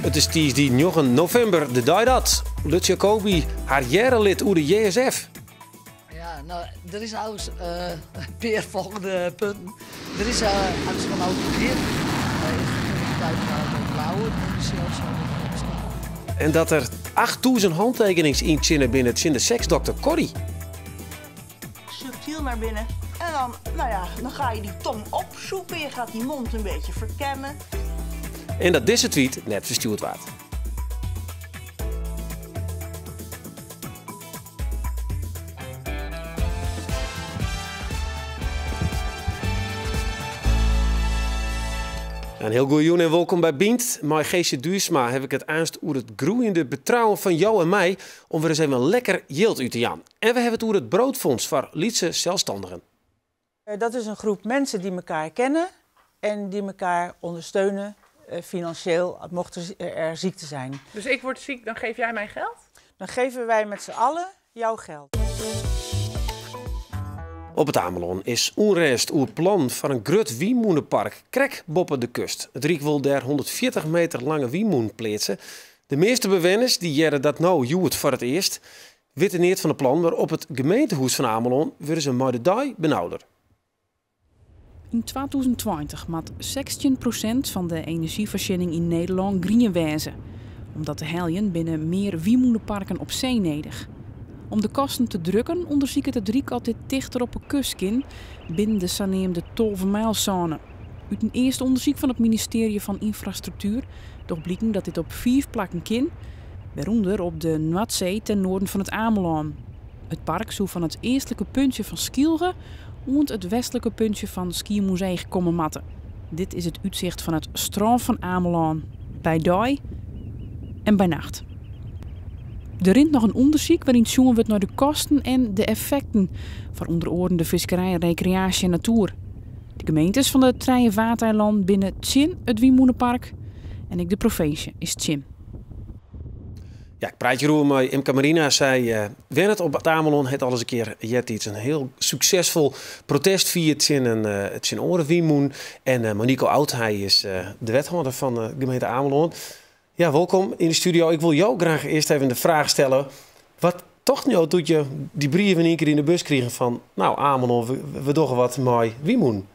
It is tiisdei njoggen novimber, de dei dat Lutz Jacobi har hearre lit oer de JSF. Ja, no, der is eins in pear folgjende punten. Der is eins fan gjin En dat der 8000 hantekenings yntsjinne binne tsjin de seksdokter Corrie. Subtiel naar binnen. En dan, nou ja, dan ga je die tong opzoeken. Je gaat die mond een beetje verkennen. En dat dizze tweet net ferstjoerd waard. In hiel goede jûn en wolkom by Bynt. Mei Geesje Duursma haw ik it aanst oer it groeiende betrouwen fan jo en my om wer ris even lekker jild út te jaan. En we hawwe it oer it Broodfonds foar lytse selsstannigen. Dat is een groep mensen die elkaar kennen en die elkaar ondersteunen financieel, mochten er ziekte zijn. Dus ik word ziek, dan geef jij mij geld? Dan geven wij met z'n allen jou geld. Op It Amelân is ûnrêst oer plan foar in grut wynmûnepark krekt boppe de kust. It Ryk wol dêr 140 meter lange wynmûnen pleatse. De measte bewenners dy hearre dat no hjoed foar it earst. Witte neat fan de plan, mar op it gemeentehûs fan Amelân wurde se mei de dei benauder. Yn 2020 moat 16 prosint fan de enerzjyfoarsjenning yn Nederlân grien wêze. Om dat te heljen binne mear wynmûneparken op see nedich. Om de kosten te drukken ûndersiket it Ryk oft dit tichter op 'e kust kin, binnen de saneamde tolvemijlsône. Ut in earste ûndersyk fan it ministearje fan Ynfrastruktuer docht bliken dat dit op fiif plakken kin, wêrûnder op de Noardsee ten noarden fan It Amelân. It park soe fan it eastlike puntsje fan Skylge oant it westlike puntsje fan Skiermûntseach komme moatte. Dit is it útsicht fan it strân fan Amelân by dei en by nacht. Der rint noch in ûndersyk wêryn't sjoen wurdt nei de kosten en de effekten foar ûnder oaren de fiskerij, rekreaasje en natoer. De gemeentes fan de trije Waadeilannen binne tsjin it wynmûnepark en ek de provinsje is tsjin. Ja, ik praat hjiroer mei Imca Marina. Sy wennet op It Amelân, hat alris in kear eartiids in hiel suksesfol protest fierd tsjin in tsjin oare wynmûn. En Monico Oud, hy is de wethâlder fan de gemeente Amelân. Ja, wolkom yn de studio. Ik wol jo graach earst even de fraach stelle. Wat tochten jo doe't jo dy brief yn ien kear yn de bus krigen fan, nou Amelân, we dogge wat mei wynmûnen?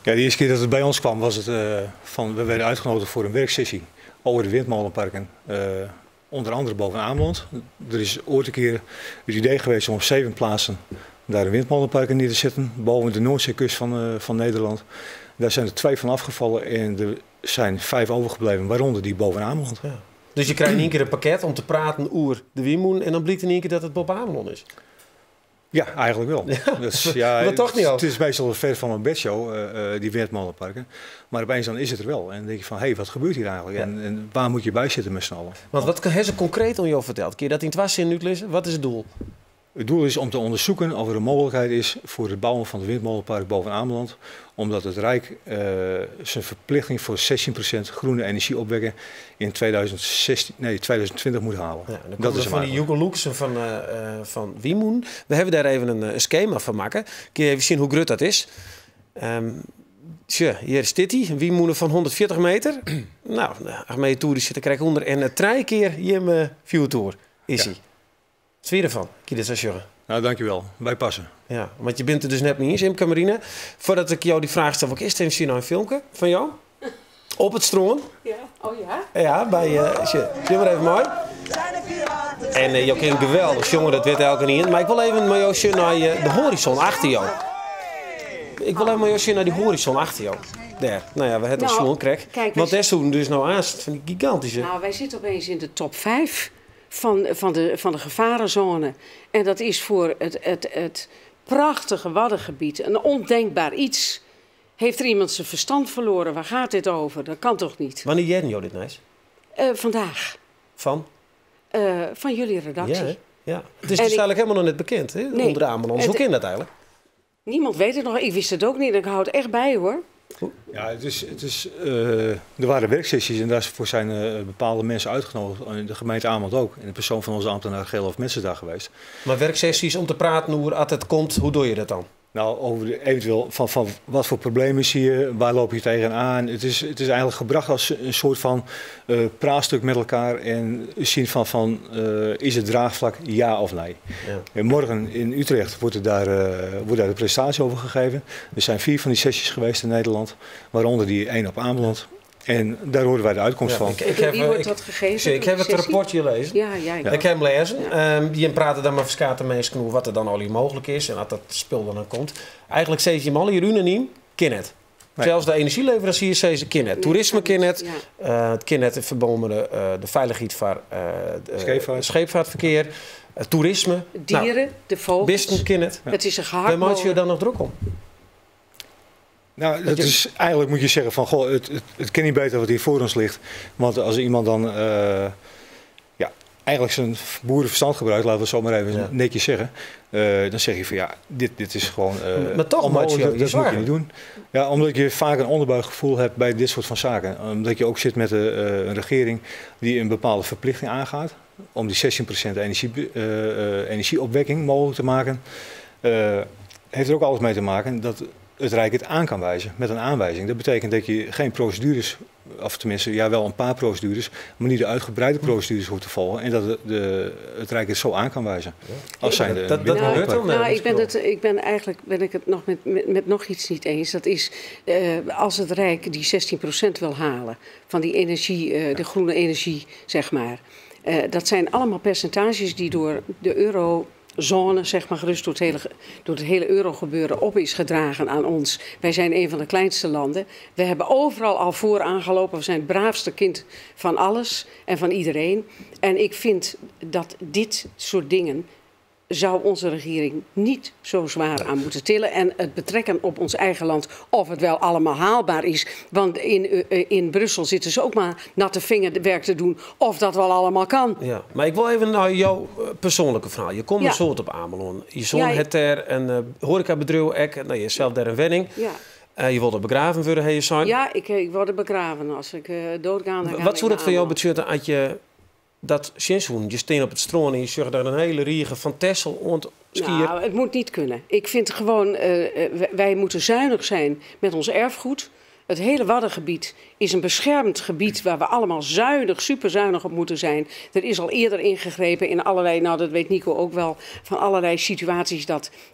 Ja, de eerste keer dat het bij ons kwam was het van, we werden uitgenodigd voor een werksessie over de windmolenparken, onder andere boven Ameland. Er is ooit een keer het idee geweest om op 7 plaatsen daar een windmolenpark neer te zetten, boven de Noordzeekust van Nederland. Daar zijn er 2 van afgevallen en er zijn 5 overgebleven, waaronder die boven Ameland. Ja. Dus je krijgt in één keer een pakket om te praten oer de wynmûnen en dan blykt in één keer dat it boppe Amelân is. Ja, eigenlijk wel. Ja. Dus, ja, Maar toch niet al. Het is meestal ver van mijn bedshow, die windmolenparken. Maar opeens dan is het er wel. En dan denk je van, hé, hey, wat gebeurt hier eigenlijk? Ja. En waar moet je bij zitten met z'n allen? Want wat hebben ze concreet oan jo ferteld? Kun je dat yn twa sinnen útlizze? Wat is it doel? Het doel is om te onderzoeken of er een mogelijkheid is voor het bouwen van het windmolenpark boven Ameland. Omdat het Rijk zijn verplichting voor 16% groene energie opwekken in nee, 2020 moet halen. Ja, dan Dat komt is er van die hem Joeke Loeksen fan wynmûnen. We hawwe dêr even in skema fan makke. Kun je even sjen hoe grut dat is? Tsje, hjir stiet hy, in wynmûne fan 140 meter. Nou, de Achmea Toer sit der krekt ûnder. En 3 kear jim fjoertoer is Ja. hy. Wat fynje derfan? Kin je dit sa sjogge? Nou, dankjewel. Wy passe. Ja, want je bent it dus net mei iens, Imca Marina. Foardat ik jo dy fraach stel, wol ik earst even sjen nei in filmke fan jo. Op it strân. Ja, oh ja? Ja, by sjoch, sjoch mar even mei. En jo kinne geweldich sjonge, dat wit elkenien. Mar ik wol even mei jo sjen nei de horizon achter jo. Ik wol even mei jo sjen nei dy horizon achter jo. Dêr. Nou ja, we hawwe it al Nou, sjoen krekt. kijk, Want wij dêr soenen dus no aanst fan dy gigantyske... Nou, wy sitte opeens yn de top 5 fan de gefarenzone. En dat is foar it prachtige Waddengebied in ûndenkber iets. Heeft er iemand zijn verstand verloren? Waar gaat dit over? Dat kan toch niet? Wannear hearden jo dit nijs? Vandaag. Fan? Fan jullie redactie. Ja, hè? Ja. Het is En dus ik eigenlijk helemaal nog net bekend, hè? Nee. Onder de Amelanders. Het Hoe kin dat eigenlijk? Niemand weet het nog. Ik wist het ook niet. Ik hou het echt bij, hoor. Hoe? Ja, er waren werksessies en daarvoor zijn bepaalde mensen uitgenodigd. En de gemeente Ameland ook. En de persoon van onze ambtenaar Gerlof Metsen daar geweest. Maar werksessies om te praten hoe het komt, hoe doe je dat dan? Nou, over de, eventueel van wat voor problemen zie je, waar loop je tegenaan. Het is eigenlijk gebracht als een soort van praatstuk met elkaar en zien van is het draagvlak ja of nee. Ja. En morgen in Utrecht wordt daar de presentatie over gegeven. Er zijn 4 van die sessies geweest in Nederland, waaronder die 1 op Ameland. En daar horen wij de uitkomst van. Door wie wordt dat gegeven? Ik heb het Sessie? rapportje gelezen. Ja, ja, ik Ik heb hem lezen. Die praten dan maar verskate mensen over wat er dan al hier mogelijk is en dat dat spul dan komt. Eigenlijk zei je hem al hier unaniem, kin het. Nee. Zelfs de energieleveranciers zei ze kin het. Toerisme kin het. Ja. Het kin het in verband met de veiligheid van de Scheepvaart. scheepvaartverkeer, toerisme. Dieren, Nou, de vogels. Bisten kin het. Het is een Waar maak je gehaktmolen. dan nog druk om? Nou, dat is, eigenlijk moet je zeggen van, goh, het kan niet beter wat hier voor ons ligt. Want als iemand dan eigenlijk zijn boerenverstand gebruikt, laten we het zo maar even netjes zeggen. Dan zeg je van ja, dit is gewoon, Maar toch onmogelijk, moet je je dat moet je zorgen. niet doen. Ja, omdat je vaak een onderbuikgevoel hebt bij dit soort van zaken. Omdat je ook zit met een regering die een bepaalde verplichting aangaat. Om die 16% energieopwekking mogelijk te maken. Heeft er ook alles mee te maken dat het Rijk het aan kan wijzen met een aanwijzing. Dat betekent dat je geen procedures, of tenminste ja, wel een paar procedures, maar niet de uitgebreide procedures hoeft te volgen. En dat het Rijk het zo aan kan wijzen. Als zijnde Dat een gebeurt windmolenpark. dan, Nou, ik ben eigenlijk ben ik het nog met nog iets niet eens. Dat is als het Rijk die 16% wil halen van die energie, de groene energie, zeg maar. Dat zijn allemaal percentages die door de eurozone, zeg maar, gerust door het hele eurogebeuren op is gedragen aan ons. Wij zijn een van de kleinste landen. We hebben overal al voor aangelopen. We zijn het braafste kind van alles en van iedereen. En ik vind dat dit soort dingen zou onze regering niet zo zwaar aan moeten tillen. En het betrekken op ons eigen land, of het wel allemaal haalbaar is. Want in Brussel zitten ze ook maar natte vingerwerk te doen of dat wel allemaal kan. Ja, maar ik wil even naar jouw persoonlijke verhaal. Je komt een soort op Ameland. Je zoon het daar een horecabedrijf, ek, nou, je zelf daar een wenning. Je wilde begraven worden, hè, je zoon. Ja, ik word begraven als ik doodga. Dan ga Wat ik zou dat naar voor jou Ameland. betekenen als je dat sindshoen, je steen op het stroom en je zegt daar een hele riege van Texel ont skier. Nou, het moet niet kunnen. Ik vind gewoon, wij moeten zuinig zijn met ons erfgoed. Het hele Waddengebied is een beschermd gebied waar we allemaal zuinig, superzuinig op moeten zijn. Er is al eerder ingegrepen in allerlei, nou dat weet Nico ook wel, van allerlei situaties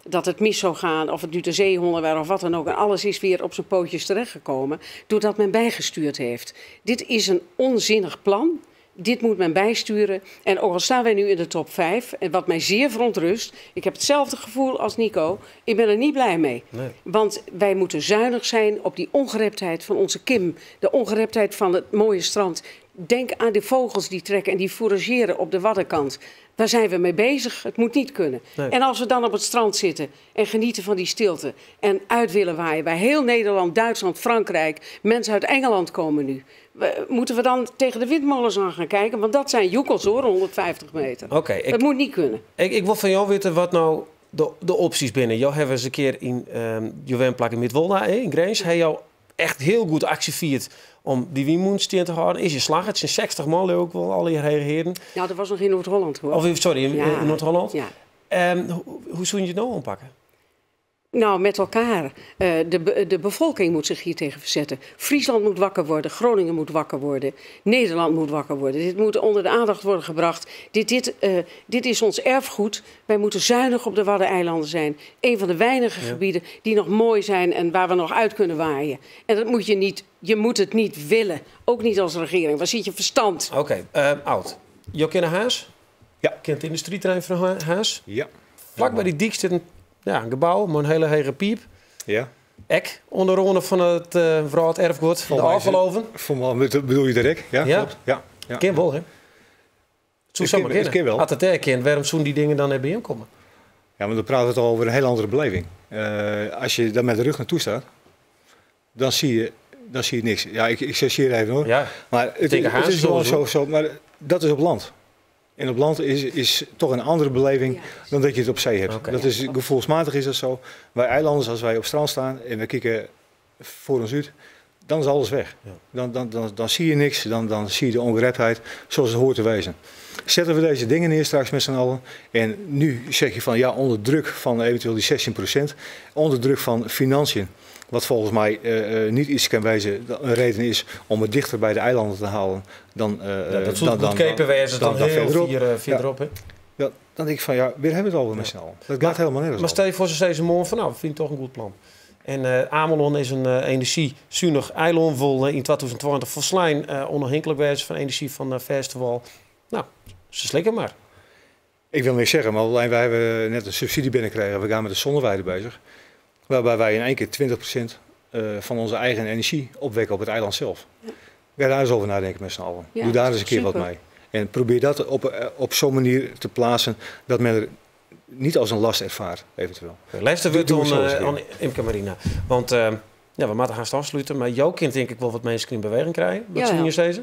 dat het mis zou gaan, of het nu de zeehonden waren of wat dan ook. En alles is weer op zijn pootjes terechtgekomen doordat men bijgestuurd heeft. Dit is een onzinnig plan. Dit moet men bijsturen. En ook al staan wij nu in de top 5, en wat mij zeer verontrust, ik heb hetzelfde gevoel als Nico, ik ben er niet blij mee. Nee. Want wij moeten zuinig zijn op die ongereptheid van onze kim, de ongereptheid van het mooie strand. Denk aan de vogels die trekken en die fourageren op de Waddenkant. Waar zijn we mee bezig? Het moet niet kunnen. Nee. En als we dan op het strand zitten en genieten van die stilte en uit willen waaien bij heel Nederland, Duitsland, Frankrijk, mensen uit Engeland komen nu. Moeten we dan tegen de windmolens aan gaan kijken? Want dat zijn joekels hoor, 150 meter. Oké, Dat moet niet kunnen. Ik wil van jou weten wat nou de opties binnen. Jou hebben eens een keer in je woonplak in Midwolda, hè, in Grens. Hij jou echt heel goed actie viert om die windmolen te houden. Is je slag? Het zijn 60 man ook wel al die reageren. Nou, dat was nog in Noord-Holland hoor. Of sorry, in Noord-Holland. Ja. Hoe zou je het nou aanpakken? Nou, met elkaar. De bevolking moet zich hier tegen verzetten. Friesland moet wakker worden, Groningen moet wakker worden, Nederland moet wakker worden. Dit moet onder de aandacht worden gebracht. Dit is ons erfgoed. Wij moeten zuinig op de Waddeneilanden zijn. Een van de weinige gebieden die nog mooi zijn en waar we nog uit kunnen waaien. En dat moet je niet, je moet het niet willen. Ook niet als regering. Waar zit je verstand? Oké, oud. Jo kennen Haas? Ja. Kent de industrietrein van Haas? Ja. Vlak bij die dik zit een gebouw met een hele hege piep. Ek, onder andere van het vooral het erfgoed, de Volgens mij is het afvaloven. Voor mij bedoel je de rek? Ja, Ja. klopt. Ja, ja. Ken wel, hè? Het zou Het zomaar kunnen. kan wel. Had het er kind, waarom zouden die dingen dan bij hem komen? Ja, maar dan praten we toch over een hele andere beleving. Als je daar met de rug naartoe staat, dan zie je niks. Ja, ik chargeer even hoor. Ja. Maar Tegen het Haas is gewoon sowieso. zo, maar dat is op land. En op land is toch een andere beleving dan dat je het op zee hebt. Gevoelsmatig is dat zo. Wij eilanders, als wij op strand staan en we kijken voor ons uit, Dan is alles weg. Dan, dan, dan, dan zie je niks, dan, dan zie je de ongereptheid zoals het hoort te wezen. Zetten we deze dingen neer straks met z'n allen. En nu zeg je van ja, onder druk van eventueel die 16%, onder druk van financiën. Wat volgens mij niet iets kan wijzen, een reden is om het dichter bij de eilanden te halen dan, Ja, dat soort goedkoper wijzen dan, dan heel verderop. verderop. Hè? Ja, dan denk ik van ja, weer hebben we het over met z'n allen. Dat gaat helemaal nergens Maar stel je voor, ze zeggen morgen van nou, we vinden het toch een goed plan. En Amelon is een energiezuinig eiland vol in 2020 volslijn onafhankelijk wijze van energie van festival. Nou, ze slikken maar. Ik wil niks zeggen, maar alleen wij hebben net een subsidie binnengekregen. We gaan met de zonneweide bezig. Waarbij wij in één keer 20% van onze eigen energie opwekken op het eiland zelf. Ja. Ga daar eens over nadenken met z'n allen. Ja, Doe daar eens een keer wat super. mee. En probeer dat op zo'n manier te plaatsen dat men er niet als een last ervaart, eventueel. Luister we Doe het zo eens een aan keer. Imke Marina. Want ja, we moeten haast afsluiten. Maar jouw kind denk ik wel wat mensen in beweging krijgen. Wat Jawel. zien je steeds?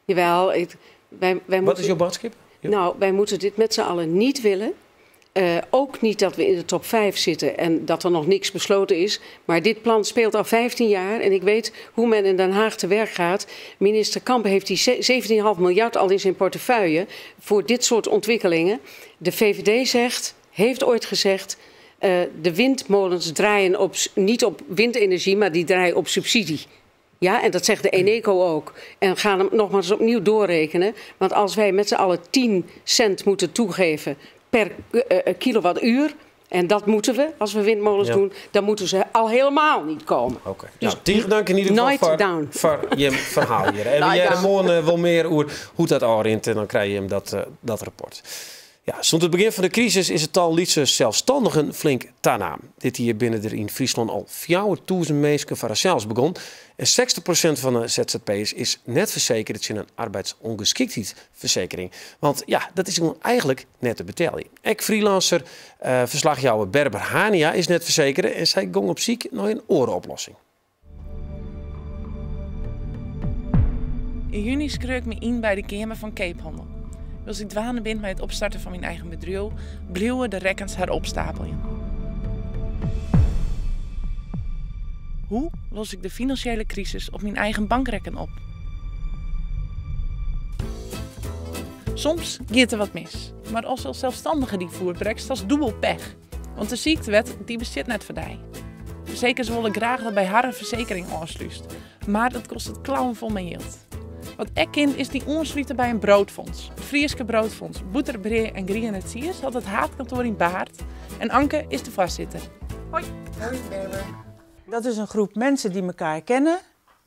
Jawel, wij Wat moeten, is jouw boodschap? Ja. Nou, wij moeten dit met z'n allen niet willen. Ook niet dat we in de top 5 zitten en dat er nog niks besloten is. Maar dit plan speelt al 15 jaar en ik weet hoe men in Den Haag te werk gaat. Minister Kamp heeft die 17,5 miljard al in zijn portefeuille voor dit soort ontwikkelingen. De VVD heeft ooit gezegd, de windmolens draaien niet op windenergie, maar die draaien op subsidie. Ja, en dat zegt de Eneco ook. En gaan hem nogmaals opnieuw doorrekenen. Want als wij met z'n allen 10 cent moeten toegeven per kilowattuur, en dat moeten we als we windmolens doen, dan moeten ze al helemaal niet komen. Oké. Dus Nou, tegen dank in ieder geval night down. voor je verhaal hier. En we Night jaren down. morgen wel meer over hoe dat aanrint en dan krijg je hem dat rapport. Ja, sinds het begin van de crisis is het tal Lietse zelfstandigen flink tanaam. Dit hier binnen er in Friesland al 4000 mensen van zelfs begon. En 60% van de ZZP'ers is net verzekerd in een arbeidsongeschiktheidsverzekering. Want ja, dat is gewoon eigenlijk net te betalen. Ek-freelancer, verslagjouwer Berber Hania is net verzekerd en zij gong op ziek naar een orenoplossing. In juni schreeuw ik me in bij de Kamer van Keephandel. Als ik dwaande ben bij het opstarten van mijn eigen bedrijf, bleven de rekkens haar opstapelen. Hoe los ik de financiële crisis op mijn eigen bankrekken op? Soms gaat er wat mis, maar als zelfstandige die voerbrekt, dat is dubbel pech. Want de ziektewet die bestaat net voor die. Verzekers willen graag dat bij haar een verzekering aansluit, maar dat kost het klauwen vol mijn geld. Wat ik kind is die ontsluiten bij een broodfonds. Het Frieske Broodfonds, Boeterbree en Grien het Siers had het haatkantoor in Baard. En Anke is de voorzitter. Hoi. Hoi Berber. Dat is een groep mensen die elkaar kennen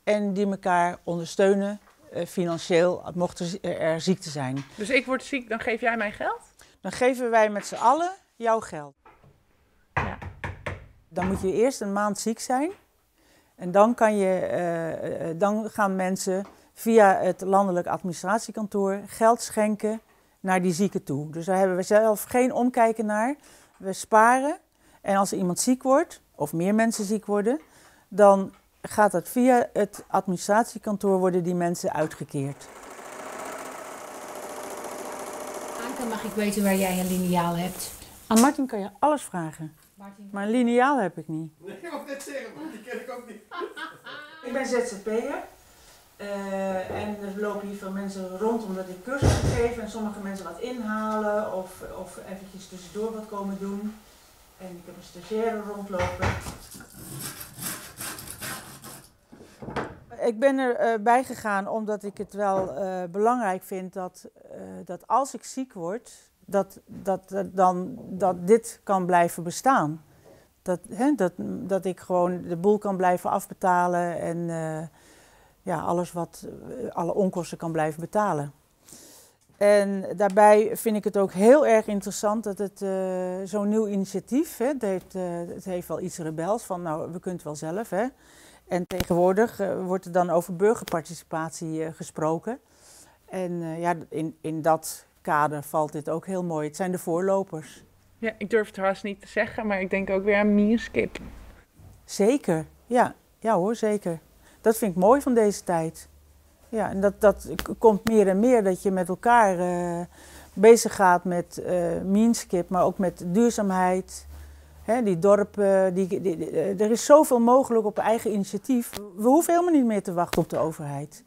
en die elkaar ondersteunen financieel, mochten er ziekte zijn. Dus ik word ziek, dan geef jij mij geld? Dan geven wij met z'n allen jouw geld. Ja. Dan moet je eerst een maand ziek zijn en dan, dan gaan mensen via het landelijk administratiekantoor geld schenken naar die zieken toe. Dus daar hebben we zelf geen omkijken naar. We sparen en als iemand ziek wordt, of meer mensen ziek worden, dan gaat dat via het administratiekantoor worden die mensen uitgekeerd. Anke, mag ik weten waar jij een liniaal hebt? Aan Martin kan je alles vragen. Martin. Maar een liniaal heb ik niet. Nee, ik wou net zeggen, want die ken ik ook niet. Ik ben ZZP'er. En er lopen hier veel mensen rond omdat ik cursussen geef en sommige mensen wat inhalen of eventjes tussendoor wat komen doen. En ik heb een stagiaire rondlopen. Ik ben erbij gegaan omdat ik het wel belangrijk vind dat als ik ziek word, dat dit kan blijven bestaan. Dat ik gewoon de boel kan blijven afbetalen en ja, alle onkosten kan blijven betalen. En daarbij vind ik het ook heel erg interessant dat het zo'n nieuw initiatief, hè, het heeft wel iets rebels van nou, we kunnen het wel zelf. Hè. En tegenwoordig wordt er dan over burgerparticipatie gesproken. En ja, in dat kader valt dit ook heel mooi. Het zijn de voorlopers. Ja, ik durf het haast niet te zeggen, maar ik denk ook weer aan Mierskip. Zeker, ja. Ja hoor, zeker. Dat vind ik mooi van deze tijd. Ja, en dat komt meer en meer dat je met elkaar bezig gaat met Mienskip, maar ook met duurzaamheid. Hè, die dorpen, die, die, er is zoveel mogelijk op eigen initiatief. We hoeven helemaal niet meer te wachten op de overheid.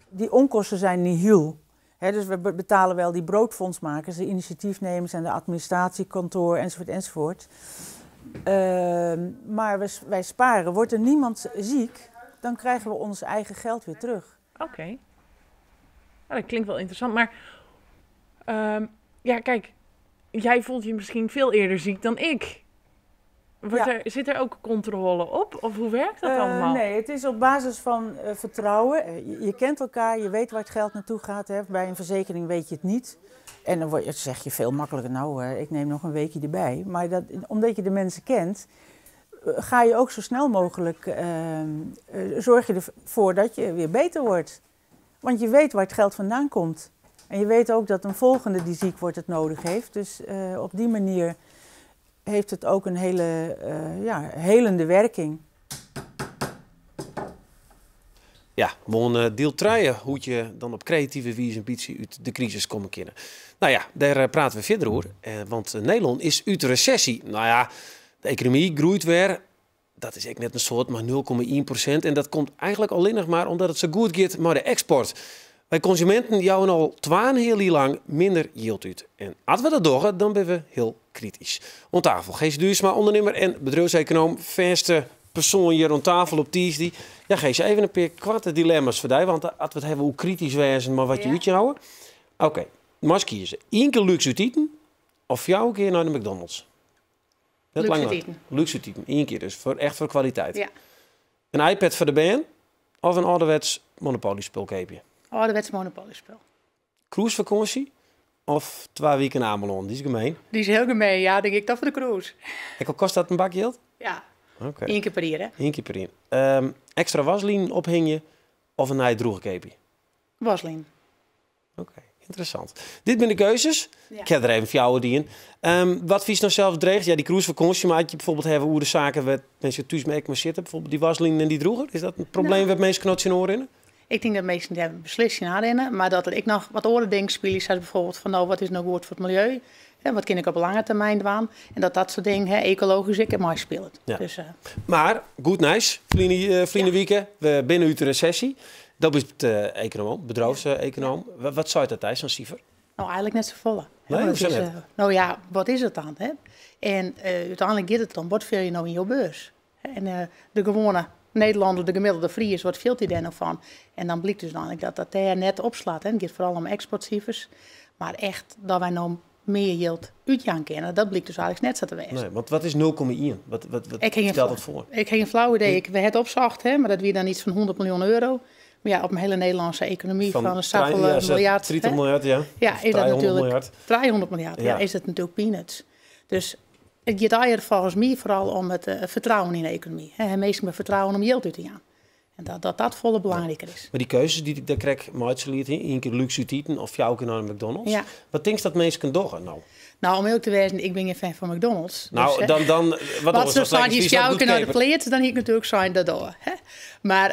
Die onkosten zijn nihil. Hè, dus we betalen wel die broodfondsmakers, de initiatiefnemers en de administratiekantoor enzovoort enzovoort. Maar wij sparen. Wordt er niemand ziek, dan krijgen we ons eigen geld weer terug. Oké. Nou, dat klinkt wel interessant, maar ja, kijk, jij voelt je misschien veel eerder ziek dan ik. Zit er ook controle op? Of hoe werkt dat allemaal? Nee, het is op basis van vertrouwen. Je kent elkaar, je weet waar het geld naartoe gaat. Hè. Bij een verzekering weet je het niet. En dan zeg je veel makkelijker, nou, ik neem nog een weekje erbij. Maar omdat je de mensen kent, ga je ook zo snel mogelijk, zorg je ervoor dat je weer beter wordt. Want je weet waar het geld vandaan komt. En je weet ook dat een volgende die ziek wordt het nodig heeft. Dus op die manier heeft het ook een hele helende werking. Ja, mon deel truien hoe je dan op creatieve wijze een beetje uit de crisis komen kunnen. Nou ja, daar praten we verder over. Want Nederland is uit de recessie. Nou ja, de economie groeit weer. Dat is echt net een soort, maar 0,1%. En dat komt eigenlijk alleen nog maar omdat het zo goed gaat met de export. Wij consumenten jouwen al 12 heel lang minder yield uit. En als we dat doen, dan ben we heel kritisch. Om tafel, Geesje Duursma, ondernemer en bedrijfseconoom. Verste persoon hier om tafel op Tuesday. Ja, Geesje, even een paar kwarte dilemma's voor jou. Want als we het hebben hoe kritisch wij zijn, maar wat je uitjouwen. Oké, maar kiezen. 1 keer luxe eten of jouw keer naar de McDonald's? Dat luxe eten. Luxe eten, 1 keer dus. Echt voor kwaliteit. Ja. Een iPad voor de band of een ouderwets Monopoly-spulkeepje? Ouderwets Monopoly-spul. Cruisevakantie of 2 weken in Ameland? Die is gemeen. Die is heel gemeen, ja. Denk ik toch voor de cruise. En kost dat een bak geld? Ja. Oké. 1 keer per jaar, hè? 1 keer per jaar. Extra waslien ophing of een nij droge keepje? Waslien. Oké, interessant. Dit zijn de keuzes. Ja. Ik heb er even voor jou die in. Wat vies nou zelf dreigt? Ja, die cruisevakantie, maar had je bijvoorbeeld hebben hoe de zaken met mensen thuis mee maar zitten, bijvoorbeeld die waslien en die droger. Is dat een probleem Nou. met mensen knotsen in oren? Ik denk dat mensen daar beslissingen aan maar dat ik nog wat oren denk spelen, zoals bijvoorbeeld van nou, wat is nou goed voor het milieu? Hè, wat kan ik op lange termijn doen? En dat soort dingen, hè, ecologisch, ik heb mij spelen. Ja. Dus, Maar, goed nieuws, Vline Wieke, we binnen uit de recessie. Dat is het econoom, bedrijfseconoom. Ja. Wat zou dat thuis, zo'n cijfer? Nou, eigenlijk net zo volle. Nee, hè, hoe is, net? Nou ja, wat is het dan? Hè? En uiteindelijk gaat het om, wat vul je nou in je beurs? En de gewone Nederlander, de gemiddelde Fries, wat veelt hij daar nou van? En dan blijkt dus dan dat dat daar net opslaat. Hè. Het gaat vooral om exportcijfers. Maar echt dat wij nou meer yield uitjaan kennen, dat blijkt dus eigenlijk net zo te wezen. Nee, want wat is 0,1? Wat stelt dat voor? Ik heb geen flauw idee. Ik heb het opzocht, hè, maar dat weer dan iets van 100 miljoen euro. Maar ja, op een hele Nederlandse economie van een zoveel miljard. 30 miljard, ja. Ja, is dat natuurlijk miljard. 300 miljard, ja. Is dat natuurlijk peanuts. Dus het gaat hier volgens mij vooral om het vertrouwen in de economie. Hè, meestal met vertrouwen om yield uit te gaan. En dat volle belangrijker is. Maar die keuzes die ik daar krijg, maar één keer luxe tieten of jou keer naar de McDonald's. Ja. Wat denk je dat mensen kunnen doen nou? Nou, om eerlijk te wezen, ik ben geen fan van McDonald's. Nou, dus, dan wat wat zo staan je jou keer naar de pleet, dan hier ik natuurlijk zijn dat door. Hè? Maar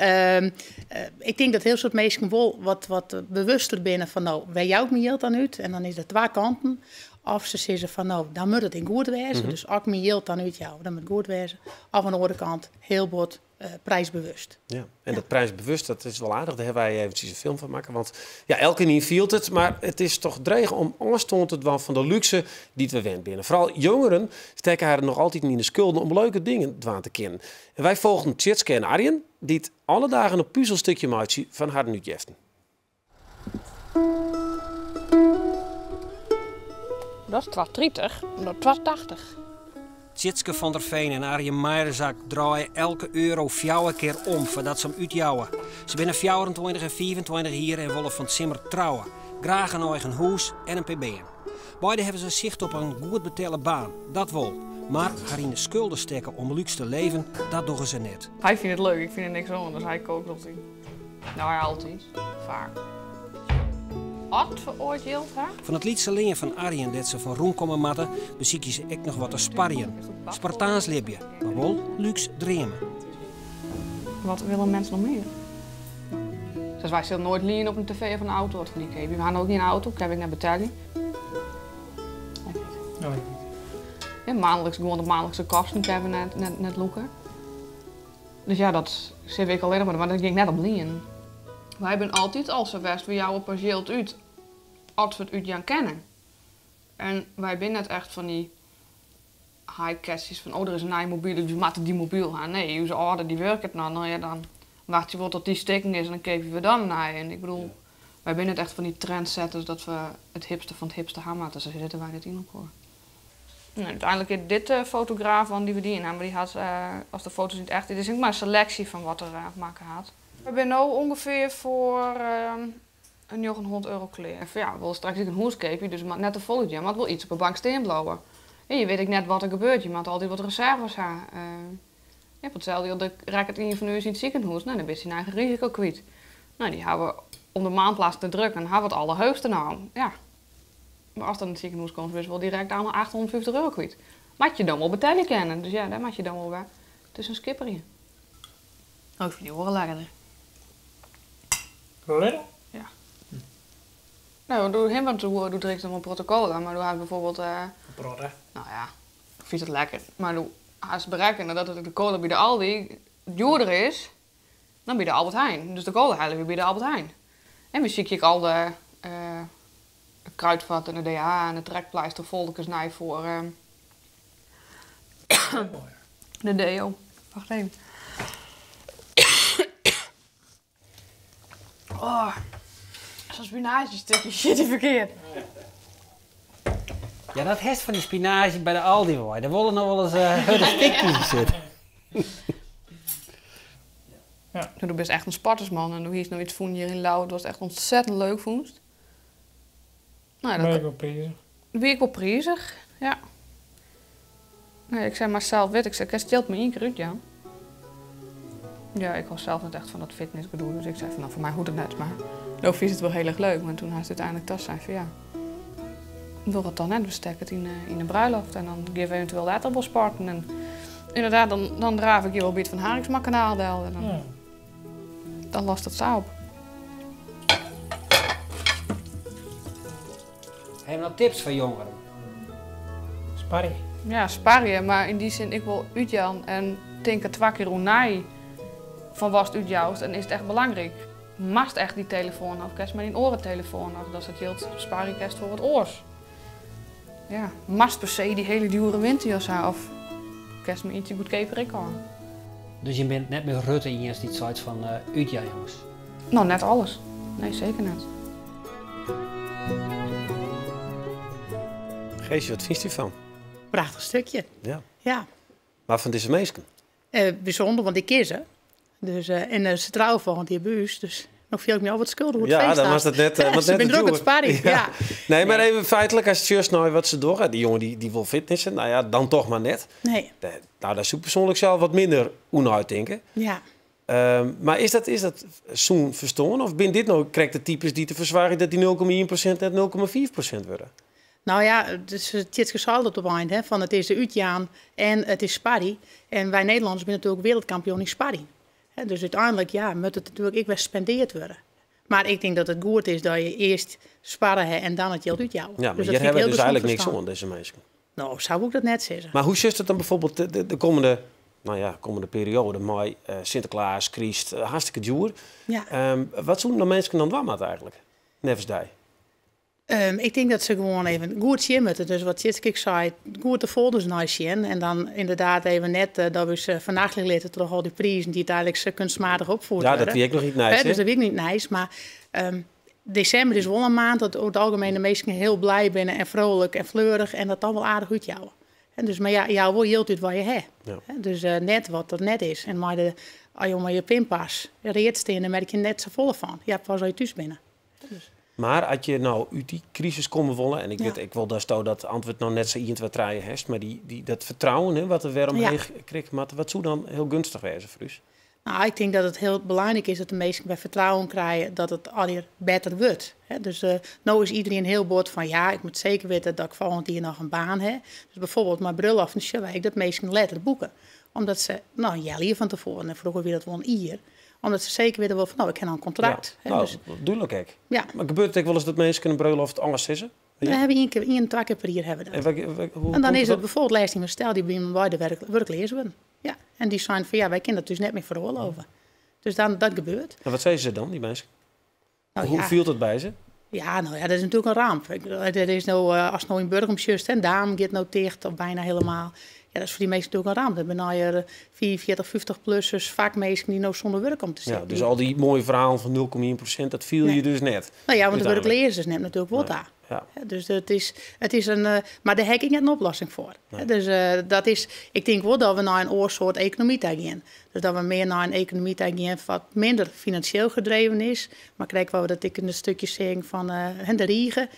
ik denk dat heel soort mensen wel wat bewuster binnen van nou, wij jou mijn yield dan uit en dan is dat twee kanten. Of ze zeggen van nou, dan moet het in goed wezen. Mm-hmm. Dus als ik mijn yield dan uit jou, dan moet het goed wezen. Of aan de andere kant, heel bot prijsbewust. Ja, en dat prijsbewust, dat is wel aardig. Daar hebben wij eventjes een film van maken. Want ja, elke niet viel het, maar het is toch dreig om afstand te doen van de luxe die we wend binnen. Vooral jongeren steken haar nog altijd niet in de schulden om leuke dingen dwaan te kennen. En wij volgen Tjitske en Arjen, die het alle dagen een puzzelstukje maken van haar nutjeften. Dat is 2,30, dat 2,80. Tjitske van der Veen en Arjen Meijerzak draaien elke euro 4 keer om voordat ze hem uitjouwen. Ze zijn 24 en 24 hier en willen van het simmer trouwen. Graag een eigen huis en een pbm. Beide hebben ze zicht op een goed betaalde baan, dat wel. Maar haar in de schulden steken om luxe te leven, dat doen ze net. Hij vindt het leuk, ik vind het niks anders. Hij kookt altijd. Nou, hij altijd. Vaak. Wat veroordeeld haar? Van het liedse lingen van Arjen dat ze van roem komen matten, beziek je ze ook nog wat te sparjen. Spartaans libje, maar wel luxe dreamen. Wat willen mensen nog meer? Dus wij zullen nooit lien op een tv of een auto. Wat van die We gaan ook niet een auto, ik heb ik naar betaling. Nee. Maandelijks, gewoan de maandelijkse kosten kinne we net, net, net lûke. Dus ja, dat sille ik allinnich mar, mar dat gean ik net op lienen. Wy binne altyd al sa west, we jouwe pas jild út as we it útjaan kinne. En wy binne net echt fan dy high-catches fan oh, der is in nije mobyl, dus we moatte dy mobyl ha. Nee, ús âlde dy wurket noch, no ja, dan wachtsje we wol tot dy stikken is en dan keapje we dan in nije. En ik bedoel, wy binne net echt fan dy trendsetters dat we it hipste fan it hipste ha moatte, sa sitte wy net yn elkoar. Nou, úteinlik is dit de fotograaf wan dy't we dien ha, mar dy hat, as de foto's yn it echt, dit is ek mar in seleksje fan wat er makke hat. We binne no ûngefear foar in 900 euro klear. Ja, we wolle straks ek in hûs keapje, dus we moatte net te folle útjaan, moat wol iets op 'e bank stean bliuwe. Ja, je witte ek net wat der gebeurt, je moatte altyd wat reserves ha. Ja, foar itselde jild rekket ien fan ús yn it sikehûs, no, dan bist dyn eigen risiko kwyt. No, dy hawwe om de maandlast te drukken, hawwe it allerheechste naam. Ja. Mar ast dan yn it sikehûs komst, bist wol direkt al 850 euro kwyt. Moat je dan wol betelje kinne, dus ja, dêr moat je dan wol wer tusken skipperje. Oh, ik fyn dy oare lekkerder. Lekker? Ja. No, doe him want doe drinkt er wol in protte cola, mar doe hast bijvoorbeeld... In protte? No ja, ik fyn it lekker. Mar doe hast berekkene dat de cola by de Aldi djoerder is dan by de Albert Heijn. Dus de cola helje we by de Albert Heijn. En we sykje ek al de Kruidvat en de DH en de Trekpleister folderkes nei foar de deo. Wacht even. Oh, zo'n spinaziestukje zit hier verkeerd. Ja, dat hest fan dy spinaazje by de Aldi wei. Dêr wolle noch wolris hurde stikjes yn sitte. Ja. Do bist echt in sportersman en do hiest no iets fûn hjir yn Ljouwert watst echt ontzettend leuk fûnst. Nou, dat Wie ek wol prizich. Wie ek wol prizich, ja. Nee, ik sei mar sels wit, ik sei, kinst jild mar ien kear útjaan. Ja, ik hâld sels net echt fan dat fitnessgedoe, dus ik sei fan, no, foar my hoecht it net, mar no fynst it wol hiel erch leuk. Mar toen hast úteinlik toch sein fan ja, doch it dan net, we stekke it yn de bruiloft en dan gean we eventueel letter wol sporten. En inderdaad, dan draaf ik hjir wol by it Van Harinxmakanaal del en dan lost it sa op. Ha jim noch tips foar jongeren? Sparje. Ja, sparje, mar yn dy sin ek wol útjaan en tinke twa kear oer nei fan watst útjoust en is it echt belangryk. Moatst echt dy telefoan of kinst mei dyn oare telefoan of datst it jild sparje kinst foar wat oars. Ja, moatst per se dy hiele djoere winterjas ha of kinst mei ientsje goedkeaper ek ôf. Dus jim binne it net mei Rutte iens dy't seit fan útjaan jonges? No, net alles. Nee, seker net. Geesje, wat fynst derfan? Prachtich stikje. Ja. Ja. Mar fan dizze minsken? Bysûnder, want ik ken se. Dus, en se trouwe folgjend jier by ús, dus no fiel ik my al wat skuldich oer it Ja, feest dan moatst it net, want Se net binne te drok it djoer. sparjen, ja. Nee, mar even feitlik, ast sjochst nei wat se dogge, dy jonge dy wol fitnesse, no ja, dan toch mar net. Nee. No, dêr soe ik persoanlik sels wat minder oer neitinke. Ja. Mar is dat sûn ferstân of binne dit no krekt de types dy't derfoar soargje dat dy 0,1% net 0,5% wurde? No ja, dus Tjitske sei dat op ein, hè, fan it is útjaan en it is sparje. En wy Nederlanners binne natuerlik wereldkampioen yn sparjen. Hè, dus úteinlik, ja, moat it natuerlik ek wer spendeard wurde. Mar ik tink dat it goed is dat je earst sparre ha en dan it jild útjouwe. Ja, mar Dus dat hjir fyn ik hawwe hiel dus gezond eigenlik niks ferstân. oan, dizze minsken. No, sa woe ik dat net sizze. Mar hoe sjochst it dan bijvoorbeeld de kommende, no ja, kommende perioade mei Sinteklaas, Kryst, hartstikke djoer. Ja. Wat soene de minsken dan dwaan moatte eigenlik, neffens dy? Ik tink dat se gewoan even goed sjen moatte. Dus wat Tjitske ek sei, goed de folders nei sjen. En dan ynderdaad even net dat we ús fernachtelje litte troch al dy prizen dy't eigenlik sa kunstmatig opfierd Ja, dat wurde. wie ek noch iets nijs, Hè, dus hè? dat wie ek noch nijs. Mar desimber is wol in maand dat oer it algemien de minsken hiel blij binne en frolik en fleurich en dat dan wol aardich útjouwe. En dus, mar ja, jou wol jild út wat je ha. Ja. Hè, dus net wat der net is. En as jo mei je pinpas read stean, dan merk je net safolle fan. Ja, pas as je thús binne. Dus. Mar as je no út dy krisis komme wolle, en ik Ja. wit ek wol datsto dat antwurd noch net sa ien, twa, trije hast, mar dat fertrouwen, hè, wat der wer omheech Ja. krikt moat, wat soe dan hiel geunstich wêze foar ús? No, ik tink dat it hiel belangryk is dat de minsken wer fertrouwen krije dat it allegear better wurdt. Hè, dus no is iderien hiel bot fan ja, ik moat seker witte dat ik folgjend jier noch in baan ha. Dus bijvoorbeeld mei brulloften sjogge wy ek dat minsken letter boeke. Omdat se, no, in healjier fan tefoaren, en froeger wie dat wol in jier, omdat se seker witte wolle fan no, ik ha noch in kontrakt. Ja, Hè, no, dus dúdlik ek. Ja. Mar gebeurt it ek wolris dat minsken in brulloft ôfsizze? We hebben één keer, één, twee keer per jaar hebben we dat. En hoe En dan komt is het dat? bijvoorbeeld laatst in mijn stel die bij bij de werkleers worden. Ja, en die zijn van ja, wij kunnen dat dus net meer veroorloven. Dus dan, dat gebeurt. En wat zeiden ze dan, die mensen? Nou, hoe ja. viel dat bij ze? Ja, nou ja, dat is natuurlijk een ramp. Ik bedoel, er is nou, als het nou in Burgum just en Daam gaat nou dicht of bijna helemaal. Ja, dat is voor die mensen natuurlijk een ramp. Dat zijn nou je 44, 50-plussers, vaak mensen die nou zonder werk om te Ja, zitten. dus al die mooie verhalen van 0,1%, dat viel Nee. je dus net. Nou ja, want de Uiteindelijk. werkleers neemt natuurlijk wat daar. Ja. Ja, dus het is een, maar daar heb ik net een oplossing voor. Nee. Dus dat is, ik denk wel dat we naar een oorsoort economie toe gaan. Dus dat we meer naar een economie toe gaan wat minder financieel gedreven is. Maar kijk wel dat ik in een stukje zeg van de riegen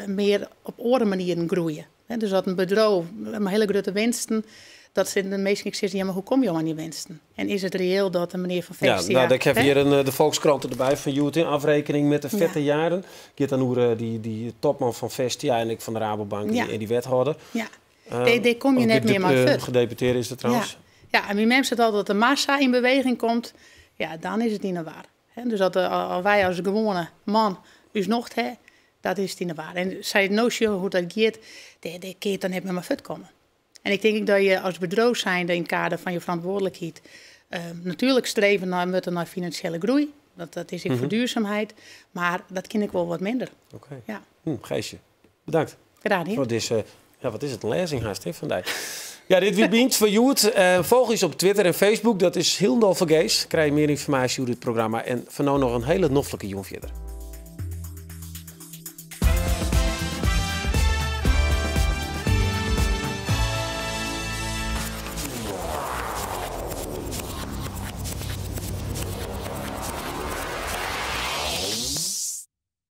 meer op andere manieren groeien. Hè, dus dat een bedrijf met hele grote winsten, dat ze de meesten ik zeggen, ja, maar hoe kom je aan die winsten? En is het reëel dat de meneer van Ja, Vestia, nou, ik heb hè? hier de Volkskrant erbij van Joet in afrekening met de vette jaren. Geert dan Oer, die topman van Vestia en ik van de Rabobank en die wethouder. Daar kom je Ook net de meer maar voort. Gedeputeerde is dat trouwens. Ja. Ja, en wie mensen het altijd dat de massa in beweging komt, ja, dan is het niet naar waar. Hè? Dus dat al wij als gewone man us nog hè, dat is het niet naar waar. En zij het notie hoe dat gaat, de keert dan net meer maar voort komen. En ik denk dat je als bedrijf zijnde in het kader van je verantwoordelijkheid natuurlijk streven naar, moeten naar financiële groei. Dat is ik voor duurzaamheid, maar dat ken ik wel wat minder. Oké. Ja. Geesje, bedankt. Graag gedaan. Voor deze, ja, wat is het, een lezing haast, hè, vandaag. Ja, dit wie bient van Joet. Volg ons op Twitter en Facebook. Dat is Hildal Vergees. Krijg je meer informatie over dit programma. En voor nu nog een hele noffelijke jong verder.